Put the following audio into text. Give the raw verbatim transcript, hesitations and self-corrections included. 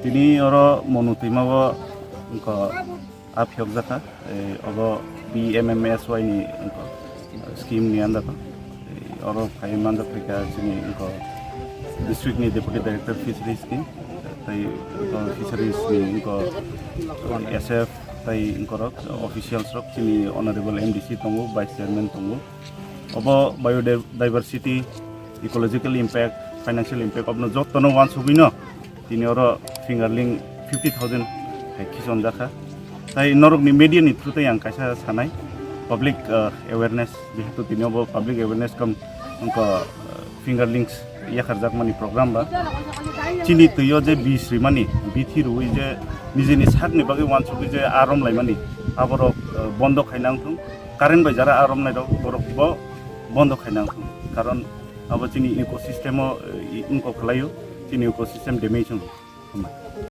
Tini oro Monu twima o wngkha a phiyokjakha, eh, obo B M M S Y ni wngkha, eh, scheme ni under o. Eh, oro phai manjak phaikha chini wngkha district ni Deputy Director Fisheries ni, tei wngkha Fisheries ni wngkha S F tei wngkha rok officials rok chini Honorable M D C tongo, Vice Chairman tongo. Obo biodiversity, ecological impact, financial impact, obono jotono wansugwino tini oro fingerling fifty thousand hai khisonjakha. Tai norokni media ni through tei ang kaisa sanai, public, uh, awareness, jehetu tini obo public awareness kam wngkha, uh, fingerlings yakharjakmani program ba. Chini twio je bis rimani, bithi rwi je nijini sakni bagwi wansugwi je arom laimani, aborok, uh, bondo khaina wngthung. Current bai jara arom nairok borok bo bondo khaina wngthung. Karon abo chini ecosystem o, eh, wngkok khlaio, chini ecosystem damage wngkha.